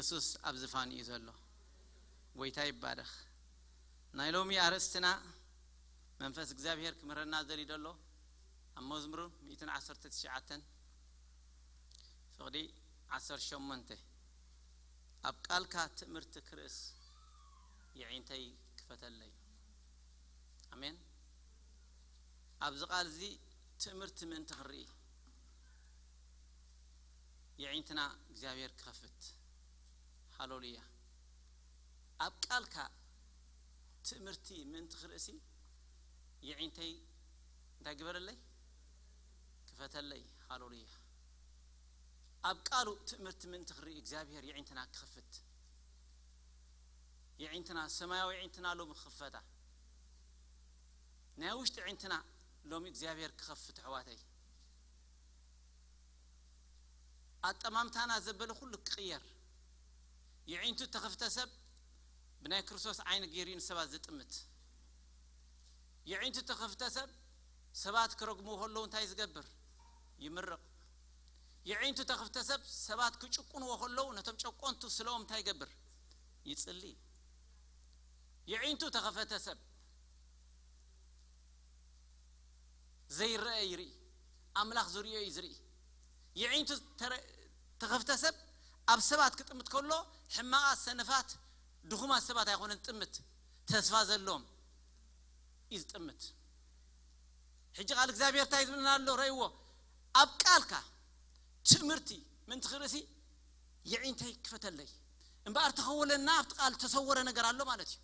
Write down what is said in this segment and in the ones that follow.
የሱስ ኣብ ዝፋን እዩ ዘሎ። ጎይታ ይባረኽ። ናይ ሎሚ ኣርእስትና መንፈስ እግዚኣብሔር ክምህረና ዘሪዶ ኣሎ። ኣብ መዝሙር ሚእትን ዓሰርተ ትሽዓተን ፍቕዲ ዓሰርተ ሸሞንተ፣ ኣብ ቃልካ ትእምርቲ ክርእስ የዒንተይ ክፈተለይ። ኣሜን። ኣብዚ ቃል እዚ ትእምርቲ ምእንቲ ክንርኢ የዒንትና እግዚኣብሔር ክኸፍት። ሃሌሉያ። ኣብ ቃልካ ትእምርቲ ምእንቲ ክርእሲ የዒንተይ እንታይ ግበረለይ? ክፈተለይ። ሃሌሉያ። ኣብ ቃሉ ትእምርቲ ምእንቲ ክርኢ እግዚኣብሔር የዒንትና ክኸፍት። የዒንትና፣ ሰማያዊ የዒንትና ሎሚ ክኽፈታ። ናይ ውሽጢ የዒንትና ሎሚ እግዚኣብሔር ክኸፍት፣ ኣሕዋተይ። ኣጠማምታና ዘበለ ኩሉ ክቕየር። የዒንቱ ተኸፍተ ሰብ ብናይ ክርስቶስ ዓይኒ ገይሩ እዩ ንሰባት ዝጥምት። የዒንቱ ተኸፍተ ሰብ ሰባት ክረግምዎ ከለዉ እንታይ ዝገብር? ይምርቕ። የዒንቱ ተኸፍተ ሰብ ሰባት ክጭቁንዎ ከለዉ ነቶም ጨቆንቱ ስለኦም እንታይ ይገብር? ይጽሊ። የዒንቱ ተኸፈተ ሰብ ዘይረአ ይርኢ፣ ኣምላኽ ዝርእዮ እዩ ዝርኢ። የዒንቱ ተረ-፣ ተኸፍተ ሰብ ኣብ ሰባት ክጥምት ከሎ ሕማቓት፣ ሰነፋት፣ ድኹማት ሰባት ኣይኮነን ዝጥምት፣ ተስፋ ዘለዎም እዩ ዝጥምት። ሕጂ ቃል እግዚኣብሔር እንታይ ዝብለና ኣሎ? ረእይዎ። ኣብ ቃልካ ትእምርቲ ምእንቲ ክርእሲ የዒንተይ ክፈተለይ። እምበኣር ተኸወለና ኣብቲ ቃል ተሰወረ ነገር ኣሎ ማለት እዩ።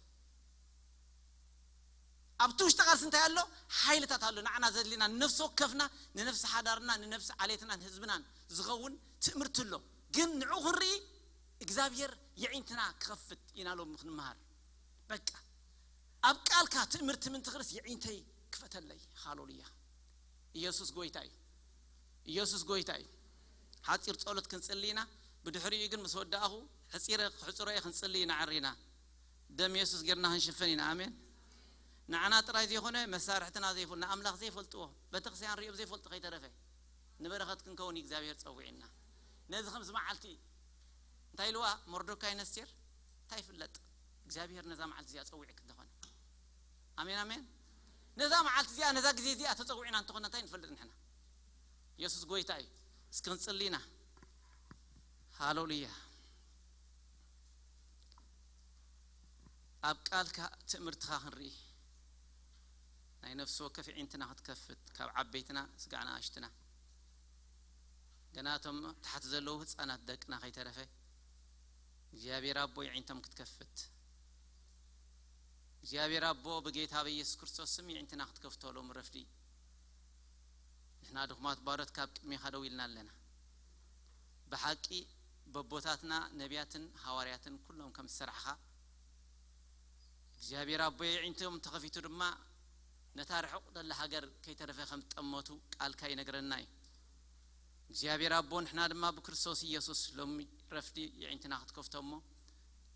ኣብቲ ውሽጢ ቃልሲ እንታይ ኣሎ? ሓይልታት ኣሎ። ንዓና ዘድልየና ንነፍሲ ወከፍና፣ ንነፍሲ ሓዳርና፣ ንነፍሲ ዓሌትና፣ ንህዝብናን ዝኸውን ትእምርቲ ኣሎ። ግን ንዑ ክንርኢ እግዚኣብሔር የዒንትና ክኸፍት ኢና ሎም ክንመሃር። በቃ ኣብ ቃልካ ትእምርቲ ምእንቲ ክርእስ የዒንተይ ክፈተለይ። ሃሌሉያ። ኢየሱስ ጎይታ እዩ። ኢየሱስ ጎይታ እዩ። ሓፂር ጸሎት ክንጽሊ ኢና። ብድሕሪኡ ግን ምስ ወዳእኹ ሕፂረ ክሕፅሮ እየ፣ ክንጽሊ ኢና። ዕሪና ደም የሱስ ጌርና ክንሽፍን ኢና። ኣሜን። ንዓና ጥራይ ዘይኮነ መሳርሕትና ዘይፈልጡ፣ ንኣምላኽ ዘይፈልጥዎ፣ ቤተክርስትያን ሪኦም ዘይፈልጡ ከይተረፈ ንበረኸት ክንከውን እዩ እግዚኣብሔር ጸዊዕና። ነዚ ከምዚ መዓልቲ እንታይ ኢልዋ ሞርዶካይ ነስቴር? እንታይ ይፍለጥ እግዚኣብሔር ነዛ መዓልቲ እዚኣ ጸዊዕክ እንተኾነ? ኣሜን፣ ኣሜን። ነዛ መዓልቲ እዚኣ፣ ነዛ ግዜ እዚኣ ተጸዊዕና እንተኾነ እንታይ ንፈልጥ ንሕና? የሱስ ጎይታ እዩ። እስኪ ክንጽሊ ኢና። ሃሌሉያ። ኣብ ቃልካ ትእምርትኻ ክንርኢ፣ ናይ ነፍሲ ወከፍ የዒንትና ክትከፍት፣ ካብ ዓበይትና ስጋዕ ንኣሽትና፣ ገና እቶም ታሕቲ ዘለዉ ህፃናት ደቅና ከይተረፈ፣ እግዚኣብሔር ኣቦ የዒንቶም ክትከፍት፣ እግዚኣብሔር ኣቦ ብጌታ በኢየሱስ ክርስቶስ ስም የዒንትና ክትከፍቶ ሎም ረፍዲ። ንሕና ድኹማት ባሮት ካብ ቅድሜኻ ደው ኢልና ኣለና። ብሓቂ በቦታትና ነቢያትን ሃዋርያትን ኩሎም ከም ዝሰራሕኻ እግዚኣብሔር ኣቦ የዒንቶም ተኸፊቱ ድማ ነታ ርሑቕ ደላ ሃገር ከይተረፈ ከም ጠመቱ ቃልካ ይነግረና እዩ። እግዚኣብሔር ኣቦ ንሕና ድማ ብክርስቶስ ኢየሱስ ሎሚ ረፍዲ የዒንትና ክትከፍቶ እሞ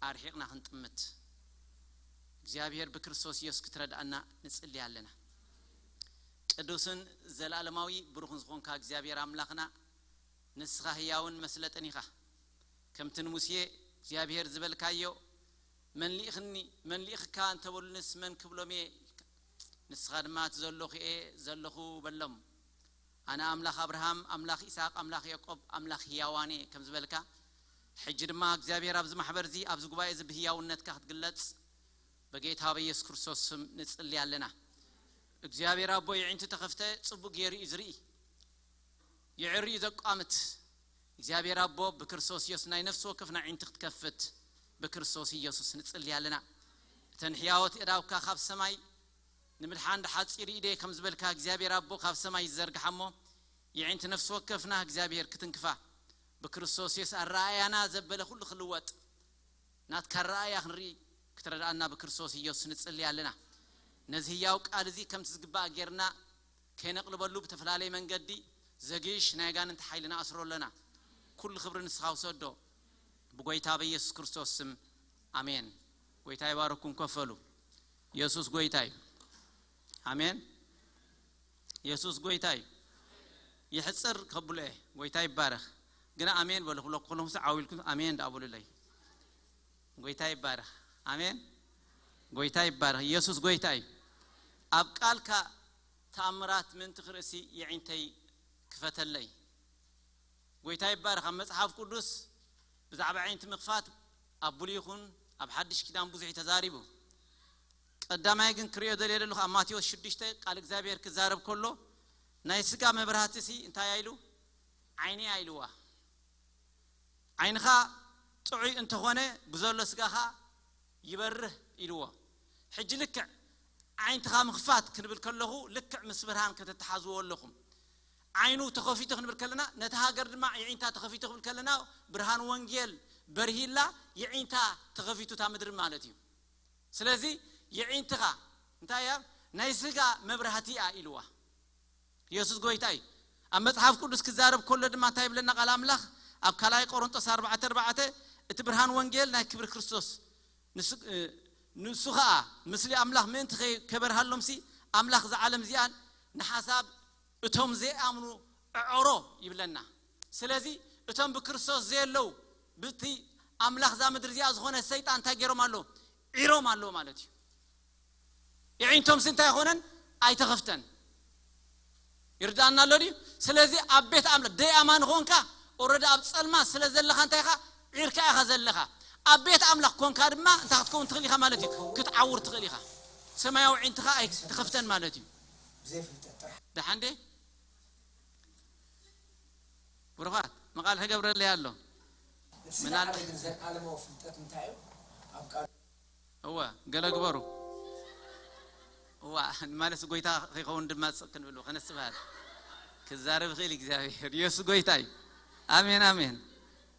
ኣርሒቕና ክንጥምት እግዚኣብሔር ብክርስቶስ ኢየሱስ ክትረድኣና ንጽሊ ኣለና። ቅዱስን ዘላለማዊ ብሩኽን ዝኾንካ እግዚኣብሔር ኣምላኽና ንስኻ ህያውን መስለጥን ኢኻ። ከምቲ ንሙሴ እግዚኣብሔር ዝበልካዮ መን ልኢኽኒ፣ መን ልኢኽካ እንተበሉንስ መን ክብሎም እየ ኢልካ። ንስኻ ድማ እቲ ዘለኹ እየ ዘለኹ በሎም። ኣነ ኣምላኽ ኣብርሃም፣ ኣምላኽ ይስሐቅ፣ ኣምላኽ ያዕቆብ፣ ኣምላኽ ህያዋን እየ ከም ዝበልካ፣ ሕጂ ድማ እግዚኣብሔር ኣብዚ ማሕበር እዚ ኣብዚ ጉባኤ እዚ ብህያውነትካ ክትግለጽ በጌታ በኢየሱስ ክርስቶስ ስም ንጽሊ ኣለና። እግዚኣብሔር ኣቦ የዒንቱ ተኸፍተ ጽቡቅ ገይሩ እዩ ዝርኢ። የዕሪ እዩ ዘቋምት። እግዚኣብሔር ኣቦ ብክርስቶስ ኢየሱስ ናይ ነፍሲ ወከፍና ዒንቲ ክትከፍት ብክርስቶስ ኢየሱስ ንጽሊ ኣለና። እተን ሕያወት እዳውካ ካብ ሰማይ ንምድሓን ሓጺር ኢደ ከም ዝበልካ እግዚኣብሔር ኣቦ ካብ ሰማይ ዝዘርግሓ እሞ የዒንቲ ነፍሲ ወከፍና እግዚኣብሔር ክትንክፋ ብክርስቶስ የስ ኣረኣያና ዘበለ ኩሉ ክልወጥ ናትካ ኣረኣያ ክንርኢ ክትረድኣና ብክርስቶስ ኢየሱስ ንጽሊ ኣለና። ነዚ ህያው ቃል እዚ ከምቲ ዝግባእ ጌርና ከይነቕልበሉ ብተፈላለየ መንገዲ ዘግይሽ ናይ ኣጋንንቲ ሓይሊ ንኣስሮ ኣለና። ኩሉ ክብሪ ንስኻ ውሰዶ ብጎይታ በኢየሱስ ክርስቶስ ስም ኣሜን። ጎይታ ይባረኩም። ከፈሉ። የሱስ ጎይታ እዩ። ኣሜን። የሱስ ጎይታ እዩ። ይሕጽር ከብሎ እየ። ጎይታ ይባረኽ። ግና ኣሜን በሉ ክብሎ ከለኹ ዓው ኢልኩም ኣሜን ደኣ በሉለይ። ጎይታ ይባረኽ። ኣሜን። ጎይታ ይባረኽ። ኢየሱስ ጎይታ እዩ። ኣብ ቃልካ ተኣምራት ምእንቲ ክርእሲ የዒንተይ ክፈተለይ። ጎይታ ይባረኽ። ኣብ መጽሓፍ ቅዱስ ብዛዕባ ዓይንቲ ምኽፋት ኣብ ብሉይ ይኹን ኣብ ሓድሽ ኪዳን ብዙሕ እዩ ተዛሪቡ። ቀዳማይ ግን ክርእዮ ደልየ ዘለኹ ኣብ ማቴዎስ ሽዱሽተ ቃል እግዚኣብሔር ክዛረብ ከሎ ናይ ስጋ መብራህትሲ እንታይ ኣይሉ ዓይኒ ኣይልዋ። ዓይንኻ ጥዑይ እንተኾነ ብዘሎ ስጋኻ ይበርህ ኢልዎ። ሕጂ ልክዕ ዓይንትኻ ምኽፋት ክንብል ከለኹ ልክዕ ምስ ብርሃን ከተተሓዝዎ ኣለኹም። ዓይኑ ተኸፊቱ ክንብል ከለና ነቲ ሃገር ድማ የዒንታ ተኸፊቱ ክብል ከለና ብርሃን ወንጌል በርሂላ የዒንታ ተኸፊቱ እታ ምድሪ ማለት እዩ። ስለዚ የዒንትኻ እንታይ እያ ናይ ስጋ መብራህቲ እያ ኢልዋ። ኢየሱስ ጎይታ እዩ። ኣብ መጽሓፍ ቅዱስ ክዛረብ ከሎ ድማ እንታይ ይብለና ቃል ኣምላኽ ኣብ ካልኣይ ቆሮንጦስ ኣርባዕተ ኣርባዕተ እቲ ብርሃን ወንጌል ናይ ክብሪ ክርስቶስ ንሱ እ፣ ንሱ ኸኣ ምስሊ ኣምላኽ ምእንቲ ከይ- ከበርሃሎምሲ ኣምላኽ እዛ ዓለም እዚኣ ንሓሳብ እቶም ዘይኣምኑ ዕዕሮ ይብለና። ስለዚ እቶም ብክርስቶስ ዘየለዉ ብቲ ኣምላኽ እዛ ምድሪ እዚኣ ዝኾነ ሰይጣን እንታይ ገይሮም ኣለዉ? ዒሮም ኣለዉ ማለት እዩ። የዒንቶምሲ እንታይ ይኾነን? ኣይተኸፍተን። ይርዳእና ኣሎ ድዩ? ስለዚ ኣብ ቤት ኣምላኽ ደይ ኣማን ኾንካ ኦረዲ ኣብ ጸልማ ስለ ዘለኻ እንታይ ኢኻ? ዒርካ ኢኻ ዘለኻ። ኣብ ቤት ኣምላኽ ኮንካ ድማ እንታይ ክትከውን ትኽእል ኢኻ ማለት እዩ? ክትዓውር ትኽእል ኢኻ። ሰማያዊ ዒንትኻ ኣይትኸፍተን ማለት እዩ። ብዘይፍልጠት ጥራሕ። ደሓን ደ ብሩኻት መቓል ክገብረለይ ኣሎ። እቲ ምናል- ዝለዓለ ግን ዘለዓለማዊ ፍልጠት እንታይ እዩ? ኣብ ቃል እወ፣ ገለ ግበሩ። እዋ፣ ንማለስ ጎይታ ከይኸውን ድማ ጽቕ ክንብል ከነስብሃል። ክዛረብ ይኽእል እግዚኣብሔር። ኢየሱስ ጎይታ እዩ። ኣሜን፣ ኣሜን።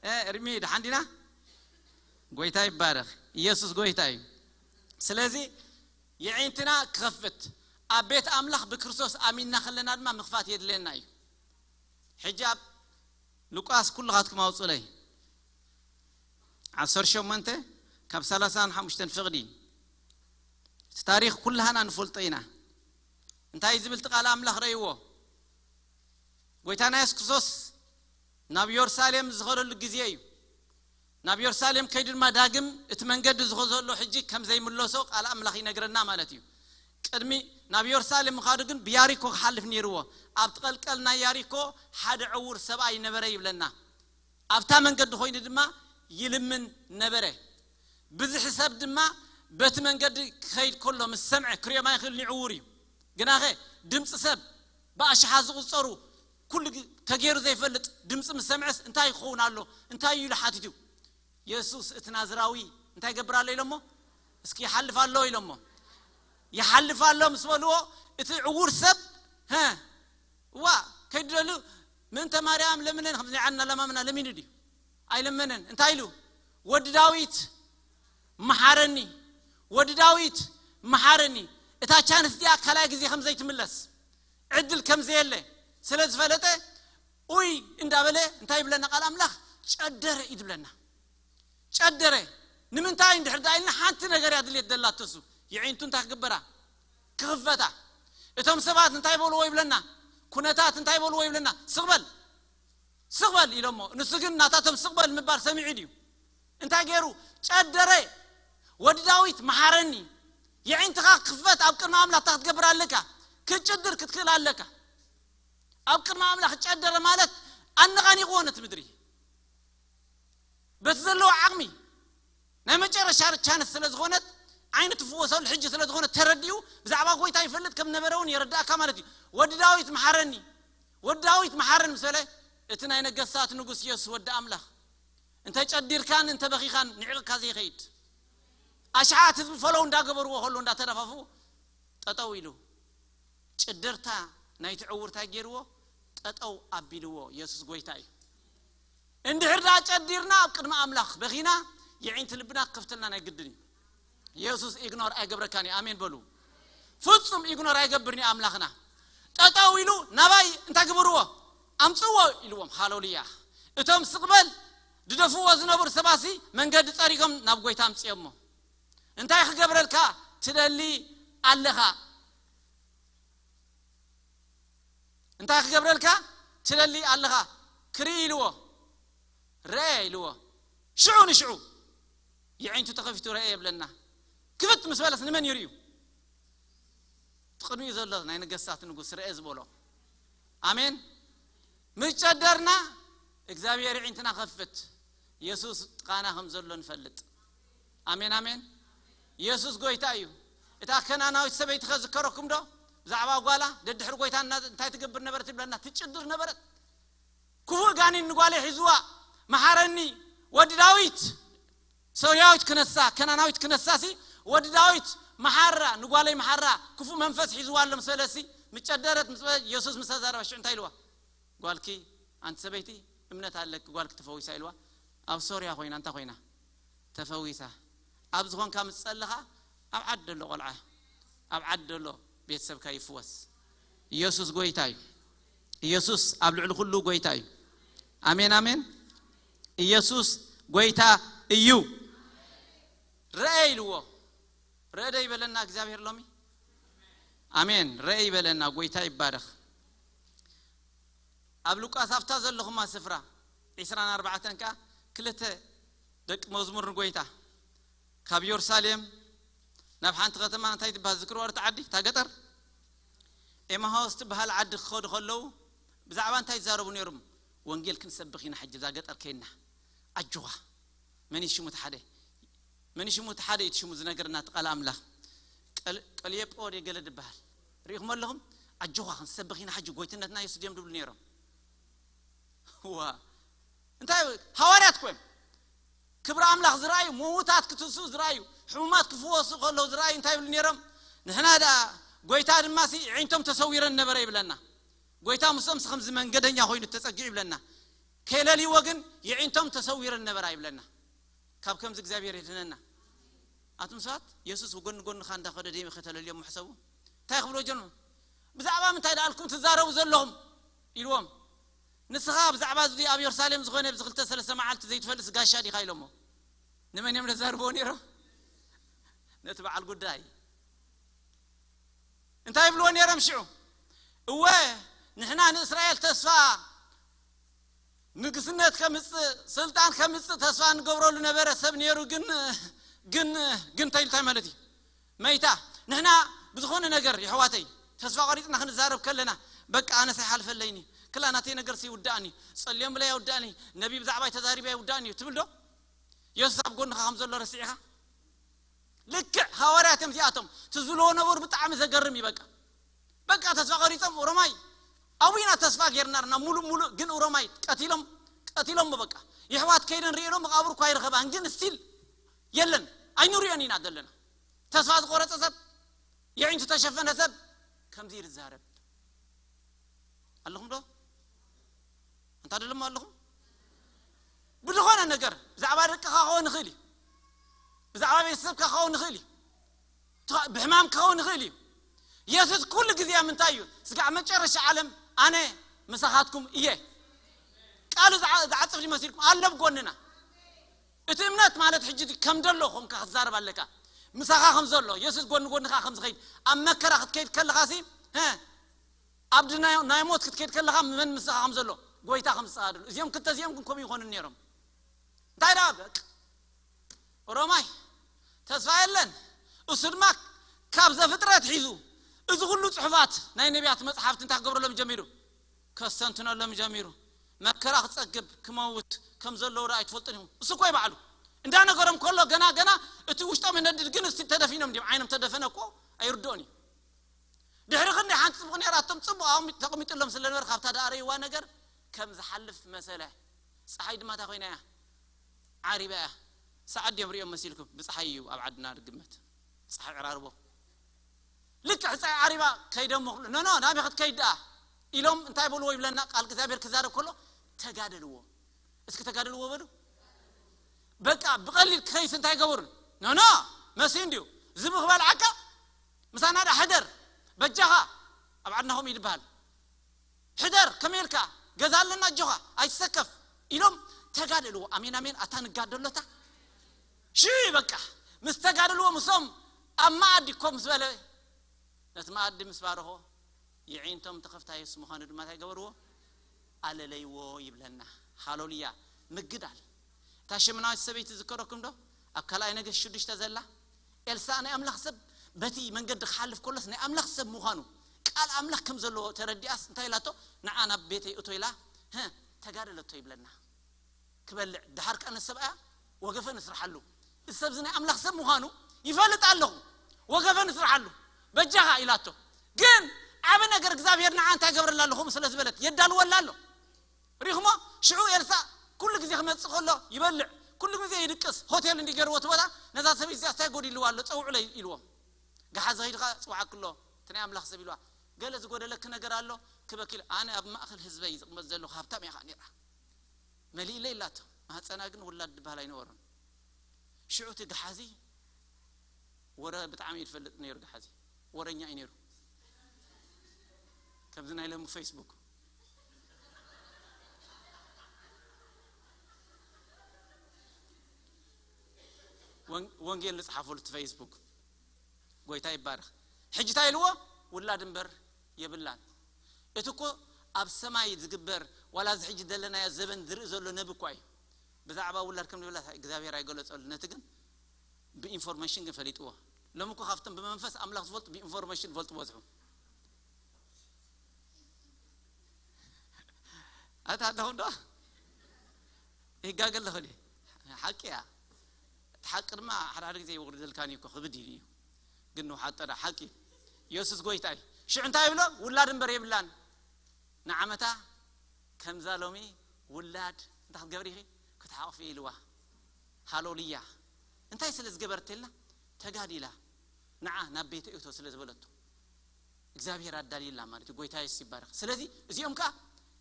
እ፣ እርሚ ደሓን ዲና? ጎይታ ይባረኽ። ኢየሱስ ጎይታ እዩ። ስለዚ የዒንትና ክኸፍት ኣብ ቤት ኣምላኽ ብክርስቶስ ኣሚንና ከለና ድማ ምኽፋት የድልየና እዩ። ሕጂ ኣብ ሉቃስ ኩልኻትኩም ኣውጹለይ ዓሰርተ ሸሞንተ ካብ ሰላሳን ሓሙሽተን ፍቕዲ እቲ ታሪኽ ኩላህና ንፈልጦ ኢና። እንታይ ዝብል እቲ ቃል ኣምላኽ ረእይዎ? ጎይታና የሱስ ክርስቶስ ናብ የሩሳሌም ዝኸደሉ ግዜ እዩ። ናብ የሩሳሌም ከይዱ ድማ ዳግም እቲ መንገዲ ዝኸ ዘሎ ሕጂ ከም ዘይምለሶ ቃል ኣምላኽ ይነግረና ማለት እዩ። ቅድሚ ናብ የሩሳሌም ምኻዱ ግን ብያሪኮ ክሓልፍ ነይርዎ። ኣብ ትቐልቀል ናይ ያሪኮ ሓደ ዕውር ሰብኣይ ነበረ ይብለና። ኣብታ መንገዲ ኮይኑ ድማ ይልምን ነበረ። ብዝሒ ሰብ ድማ በቲ መንገዲ ክኸይድ ከሎ ምስ ሰምዐ ክሪኦም ኣይኽእል ንዕውር እዩ። ግናኸ ድምፂ ሰብ ብኣሽሓት ዝቑፀሩ ኩሉ ግ- ከገይሩ ዘይፈልጥ ድምፂ ምስ ሰምዐስ እንታይ ክኸውን ኣሎ እንታይ እዩ ኢሉ ሓቲቱ። የሱስ እቲ ናዝራዊ እንታይ ይገብር ኣሎ ኢሎሞ? እስኪ ይሓልፍ ኣሎ ኢሎሞ። ይሓልፍ ኣሎ ምስ በልዎ እቲ ዕውር ሰብ ሀ እዋ ከይድለሉ ምእንተ ማርያም ለምነን ከም ዘይዓና ለማምና ለሚኑ ድዩ? ኣይለመነን። እንታይ ኢሉ? ወዲ ዳዊት መሓረኒ፣ ወዲ ዳዊት መሓረኒ። እታ ቻንስ እዚኣ ካልኣይ ግዜ ከም ዘይትምለስ ዕድል ከም ዘየለ ስለ ዝፈለጠ ኡይ እንዳበለ እንታይ ይብለና ቃል ኣምላኽ? ጨደረ እዩ ዝብለና። ጨደረ። ንምንታይ እንድሕር ዳ ኢልና ሓንቲ ነገር እያ ድልየት ደላቶ እሱ። የዒንቱ እንታይ ክግበራ? ክኽፈታ። እቶም ሰባት እንታይ በልዎ ይብለና? ኩነታት እንታይ በልዎ ይብለና? ስቕበል፣ ስቕበል ኢሎሞ። ንሱ ግን ናታቶም ስቕበል ምባል ሰሚዑ ድዩ? እንታይ ገይሩ? ጨደረ። ወዲ ዳዊት መሓረኒ፣ የዒንትኻ ክኽፈት ኣብ ቅድሚ ኣምላኽ እንታይ ክትገብር ኣለካ? ክትጭድር ክትክእል ኣለካ። ኣብ ቅድሚ ኣምላኽ ጨደረ ማለት ኣነቓኒቕዎ ነቲ ምድሪ በቲ ዘለዎ ዓቕሚ ናይ መጨረሻ ቻንስ ስለ ዝኾነት ዓይኑ ትፍወሰሉ ሕጂ ስለ ዝኾነ ተረዲኡ ብዛዕባ ጎይታ ይፈልጥ ከም ነበረ እውን የረዳእካ ማለት እዩ። ወዲ ዳዊት መሓረኒ፣ ወዲ ዳዊት መሓረኒ ምስ በለ እቲ ናይ ነገስታት ንጉስ ኢየሱስ ወዲ ኣምላኽ እንተ ጨዲርካን እንተ በኺኻን ንዕቕካ ዘይኸይድ ኣሽሓት ህዝቢ ፈለው እንዳገበርዎ ከሎ እንዳተደፋፉ ጠጠው ኢሉ ጭድርታ ናይቲ ዕውርታይ ገይርዎ ጠጠው ኣቢልዎ። ኢየሱስ ጎይታ እዩ። እንድሕር ዳ ጨዲርና ኣብ ቅድሚ ኣምላኽ በኺና የዒንቲ ልብና ክከፍተልና ናይ ግድን እዩ። ኢየሱስ ኢግኖር ኣይገብረካን እዩ። ኣሜን በሉ። ፍጹም ኢግኖር ኣይገብርን እዩ ኣምላኽና። ጠጠው ኢሉ ናባይ እንታይ ግበርዎ? ኣምጽዎ ኢልዎም። ሃሌሉያ። እቶም ስቕ በል ድደፍዎ ዝነበሩ ሰባሲ መንገዲ ጸሪጎም ናብ ጎይታ ኣምጽኦሞ። እንታይ ክገብረልካ ትደሊ ኣለኻ? እንታይ ክገብረልካ ትደሊ ኣለኻ? ክርኢ ኢልዎ። ረአ ኢልዎ። ሽዑ ንሽዑ የዒንቱ ተኸፊቱ ረአ የብለና። ክፍት ምስ በለስ ንመን ይርእዩ? ትቕድሚኡ ዘሎ ናይ ነገስታት ንጉስ ረአ ዝበሎ። ኣሜን። ምጨደርና እግዚኣብሔር የዒንትና ከፍት። የሱስ ጥቓና ከም ዘሎ ንፈልጥ። ኣሜን ኣሜን። የሱስ ጎይታ እዩ። እታ ከናናዊት ሰበይቲ ከዝከረኩም ዶ? ብዛዕባ ጓላ ደድሕሪ ጎይታ እንታይ ትገብር ነበረት ይብለና? ትጭድር ነበረት። ክፉእ ጋኔን ንጓለይ ሒዝዋ፣ መሓረኒ፣ ወዲ ዳዊት። ሶርያዊት ክነሳ፣ ከናናዊት ክነሳ ሲ፣ ወዲ ዳዊት መሓራ፣ ንጓለይ መሓራ፣ ክፉእ መንፈስ ሒዝዋ ኣሎ ምስ በለሲ፣ ምጨደረት ምስ በለ፣ የሱስ ምስ ተዛረበ ሽዑ እንታይ ኢልዋ? ጓልኪ፣ ኣንቲ ሰበይቲ፣ እምነት ኣለኪ፣ ጓልኪ ተፈዊሳ ኢልዋ። ኣብ ሶርያ ኮይና እንታይ ኮይና? ተፈዊሳ። ኣብ ዝኾንካ ምስ ጸለኻ፣ ኣብ ዓዲ ዘሎ ቆልዓ፣ ኣብ ዓዲ ዘሎ ቤተሰብካ ይፍወስ። ኢየሱስ ጎይታ እዩ። ኢየሱስ ኣብ ልዕሊ ኩሉ ጎይታ እዩ። ኣሜን ኣሜን። ኢየሱስ ጎይታ እዩ። ረአ ኢልዎ። ረአ ዶ ይበለና እግዚኣብሔር ሎሚ? ኣሜን። ረአ ይበለና። ጎይታ ይባረኽ። ኣብ ሉቃስ ኣብታ ዘለኹማ ስፍራ ዒስራን ኣርባዕተን ከኣ ክልተ ደቂ መዝሙር ንጎይታ ካብ የሩሳሌም ናብ ሓንቲ ከተማ እንታይ ትበሃል ዝክርዋ እቲ ዓዲ እታ ገጠር ኤማሆስ ትበሃል ዓዲ ክኸዱ ከለዉ ብዛዕባ እንታይ ይዛረቡ ነይሮም? ወንጌል ክንሰብኽ ኢና ሕጂ እዛ ገጠር ከይና። ኣጆኻ መን እዩ ሽሙ እቲ ሓደ? መን እዩ ሽሙ እቲ ሓደ እዩ እቲ ሽሙ ዝነገረና እቲ ቃል ኣምላኽ? ቀል- ቀልየጳ ወደ ገለ ዝበሃል ርኢኹም ኣለኹም? ኣጆኻ ክንሰብኽ ኢና ሕጂ ጎይትነትና የሱስ ድዮም ድብሉ ነይሮም? ዋ እንታይ ሃዋርያት ኮይም ክብሪ ኣምላኽ ዝረኣዩ ምዉታት ክትስኡ ዝረኣዩ ሕሙማት ክፍወሱ ከለዉ ዝረኣዩ እንታይ ይብሉ ነይሮም? ንሕና ደኣ ጎይታ ድማ ሲ ይዒንቶም ተሰዊረን ነበረ ይብለና። ጎይታ ምስኦም ሲ ከምዚ መንገደኛ ኮይኑ ተጸጊዑ ይብለና። ከይለልይዎ ግን ይዒንቶም ተሰዊረን ነበራ ይብለና። ካብ ከምዚ እግዚኣብሔር የድህነና። ኣቱም ሰባት የሱስ ጎኒ ጎንኻ እንዳኸደ ደይመ ከተለልዮም ምሕሰቡ እንታይ ክብሎ ጀኑ? ብዛዕባ ምንታይ ደኣልኩም ትዛረቡ ዘለኹም ኢልዎም። ንስኻ ብዛዕባ እዚ ኣብ የሩሳሌም ዝኾነ ብዚ ክልተ ሰለስተ መዓልቲ ዘይትፈልስ ጋሻ ዲኻ ኢሎሞ። ንመን እዮም ዘዛርብዎ ነይሮም? ነቲ በዓል ጉዳይ። እንታይ ይብልዎ ነይሮም ሽዑ? እወ ንሕና ንእስራኤል ተስፋ ንግስነት ከምጽእ ስልጣን ከምጽእ ተስፋ ንገብረሉ ነበረ ሰብ ነይሩ። ግን ግን ግን እንታይ እንታይ ማለት እዩ? መይታ ንሕና ብዝኾነ ነገር የሕዋተይ ተስፋ ቆሪጽና ክንዛረብ ከለና በቃ ኣነስ ኣይሓልፈለይኒ ክላ ናተይ ነገር ይውዳእኒ ጸልዮም ብላይ ይውዳእኒ ነቢ ብዛዕባ ተዛሪባ ይውዳእኒ እዩ ትብል ዶ? የሱስ ኣብ ጎንኻ ከም ዘሎ ረሲዕኻ? ልክዕ ሃዋርያት እዮም እዚኣቶም። እቲ ዝብልዎ ነበሩ ብጣዕሚ ዘገርም እዩ። በቃ በቃ ተስፋ ቆሪጾም ኦሮማይ ኣዊና ተስፋ ጌርና ርና ሙሉእ ሙሉእ ግን ኦሮማይ ቀቲሎም ቀቲሎሞ። በቃ የሕዋት ከይደን ርእየኖ መቃብር እኳ ይረኸባን ግን ስቲል የለን። ኣይንሪኦን ኢና ዘለና። ተስፋ ዝቆረጸ ሰብ የዒንቱ ተሸፈነ ሰብ ከምዚ ይዛረብ ኣለኹም ዶ? እንታ ደለሞ ኣለኹም? ብዝኾነ ነገር ብዛዕባ ደቅኻ ክኸውን ይኽእል እዩ። ብዛዕባ ቤተሰብካ ክኸውን ይኽእል እዩ። ትኻ- ብሕማም ክኸውን ይኽእል እዩ። የሱስ ኩሉ ግዜ ምንታይ እዩ? ስጋዕ መጨረሻ ዓለም ኣነ ምሳኻትኩም እየ። ቃሉ ዝዓ- ዝዓጽፍ ይመስልኩም ኣሎ ብጎንና። እቲ እምነት ማለት ሕጂ ከም ደሎ ኮንካ ክትዛረብ ኣለካ። ምሳኻ ከም ዘሎ የሱስ ጎኒ ጎንኻ ከም ዝኸይድ ኣብ መከራ ክትከይድ ከለኻ ሲ ሀ፣ ኣብ ድናዮ ናይ ሞት ክትከይድ ከለኻ መን ምሳኻ ከም ዘሎ ጎይታ ከም ዝጸጋድሉ እዚኦም ክልተ እዚኦም ግን ከምኡ ይኾኑ ነይሮም። እንታይ ደኣ በቃ ኦሮማይ ተስፋ የለን። እሱ ድማ ካብ ዘፍጥረት ሒዙ እዚ ኩሉ ጽሑፋት ናይ ነቢያት መጽሓፍቲ እንታይ ክገብረሎም ጀሚሩ? ከስተንትነሎም ጀሚሩ። መከራ ክጸግብ ክመውት ከም ዘለዎ ደኣ ኣይትፈልጡን ኢኹም። እሱ እኮ ይባዕሉ እንዳነገሮም ከሎ ገና ገና እቲ ውሽጦም ይነድድ ግን እስቲ ተደፊኖም ድዮም ዓይኖም ተደፈነ እኮ ኣይርድኦን እዩ። ድሕሪ ክንደይ ሓንቲ ጽቡቕ ነይራቶም ጽቡቕ ኣቕሚ- ተቐሚጥሎም ስለ ነበር ካብታ ደኣ ረይዋ ነገር ከም ዝሓልፍ መሰለ። ፀሓይ ድማ እንታይ ኮይና እያ? ዓሪባ እያ። ሰዓት ድዮም ሪኦም መሲልኩም? ብፀሓይ እዩ ኣብ ዓድና ድግመት። ፀሓይ ዕራርቦ ልክዕ ፀሓይ ዓሪባ ከይዶም መኽሉ ኖኖ ናበይ ክትከይድ ደኣ ኢሎም እንታይ በልዎ ይብለና ቃል እግዚኣብሔር ክዛረብ ከሎ ተጋደልዎ። እስኪ ተጋደልዎ በሉ። በቃ ብቐሊል ክኸይስ እንታይ ይገብሩ? ኖኖ መሲ እንዲዩ ዝብኽ በልዓካ ምሳና ዳ ሕደር በጃኻ ኣብ ዓድናኹም ይድበሃል። ሕደር ከመይ ኢልካ ገዛ ኣለና ኣጆኻ ኣይትሰከፍ ኢሎም ተጋደልዎ። ኣሜን ኣሜን ኣታ ንጋደሎታ ሺ በቃ ምስ ተጋደልዎ ምስኦም ኣብ መኣዲ ኮፍ ምስ በለ ነቲ መኣዲ ምስ ባረኾ የዒንቶም ተኸፍታ የሱስ ምዃኑ ድማ እንታይ ገበርዎ? ኣለለይዎ ይብለና። ሃሌሉያ። ምግዳል እታ ሸምናዊት ሰበይቲ ዝከረኩም ዶ? ኣብ ካልኣይ ነገስት ሽዱሽተ ዘላ ኤልሳእ ናይ ኣምላኽ ሰብ፣ በቲ መንገዲ ክሓልፍ ከሎስ ናይ ኣምላኽ ሰብ ምዃኑ፣ ቃል ኣምላኽ ከም ዘለዎ ተረዲኣስ እንታይ ኢላቶ? ንዓ ናብ ቤተይ እቶ ኢላ፣ ህ፣ ተጋደለቶ ይብለና። ክበልዕ ድሓር ከኣ ንሰብኣያ ወገፈ ንስርሓሉ። እዚ ሰብዚ ናይ ኣምላኽ ሰብ ምዃኑ ይፈልጥ ኣለኹ፣ ወገፈ ንስርሓሉ በጃኻ ኢላቶ። ግን ዓብ ነገር እግዚኣብሔር ንዓ እንታይ ገብረላ ኣሎ ከምኡ ስለ ዝበለት የዳልወላ ኣሎ። ሪኹሞ? ሽዑ ኤልሳ ኩሉ ግዜ ክመጽእ ከሎ ይበልዕ፣ ኩሉ ግዜ ይድቅስ፣ ሆቴል እንዲገርዎ እቲ ቦታ። ነዛ ሰበይቲ እዚኣ እንታይ ጎዲልዋ ኣሎ ጸውዕለይ ኢልዎም። ገሓዚ ኸይድኻ ጽውዓክሎ እቲ ናይ ኣምላኽ ሰብ ኢልዋ። ገለ ዝጎደለኪ ነገር ኣሎ ክበኪል። ኣነ ኣብ ማእከል ህዝበይ ዝቕመጥ ዘለኹ ሃብታም እየ ኸኣ ነይራ። መሊእለ ኢላቶ። ማህፀና ግን ውላድ ድበሃል ኣይነበሮን። ሽዑ እቲ ገሓዚ ወረ ብጣዕሚ እዩ ዝፈልጥ ነይሩ። ገሓዚ ወረኛ እዩ ነይሩ። ከምዚ ናይ ለሙ ፌስቡክ ወን- ወንጌል ንፅሓፈሉ እቲ ፌስቡክ። ጎይታ ይባረኽ። ሕጂ እንታይ ኢልዎ? ውላድ እምበር የብላን። እቲ እኮ ኣብ ሰማይ ዝግበር፣ ዋላ እዚ ሕጂ ዘለናዮ ዘበን ዝርኢ ዘሎ ነቢ እኳ እዩ። ብዛዕባ ውላድ ከም ዝብላ እግዚኣብሔር ኣይገለጸሉ። ነቲ ግን ብኢንፎርሜሽን ግን ፈሊጥዎ። ሎም እኮ ካብቶም ብመንፈስ ኣምላኽ ዝፈልጡ ብኢንፎርሜሽን ዝፈልጡ በዝሑ። ኣታ ኣለኹም ዶ? ይጋገ ኣለኹ ድየ? ሓቂ እያ። እቲ ሓቂ ድማ ሓደ ሓደ ግዜ ይውርደልካን እዩ እኮ፣ ክብድ ኢሉ እዩ። ግን ንውሓጠ ዳ ሓቂ። ኢየሱስ ጎይታ እዩ። ሽዑ እንታይ ይብሎ? ውላድ እምበር የብላን። ንዓመታ ከምዛ ሎሚ ውላድ እንታይ ክትገብሪ ኢኺ? ክትሓቑፊ ኢልዋ። ሃሌሉያ። እንታይ ስለ ዝገበረት ኢልና? ተጋዲላ። ንዓ ናብ ቤተ እቶ ስለ ዝበለቶ። እግዚኣብሔር ኣዳልይላ ማለት እዩ። ጎይታ የሱስ ይባረኽ። ስለዚ እዚኦም ከኣ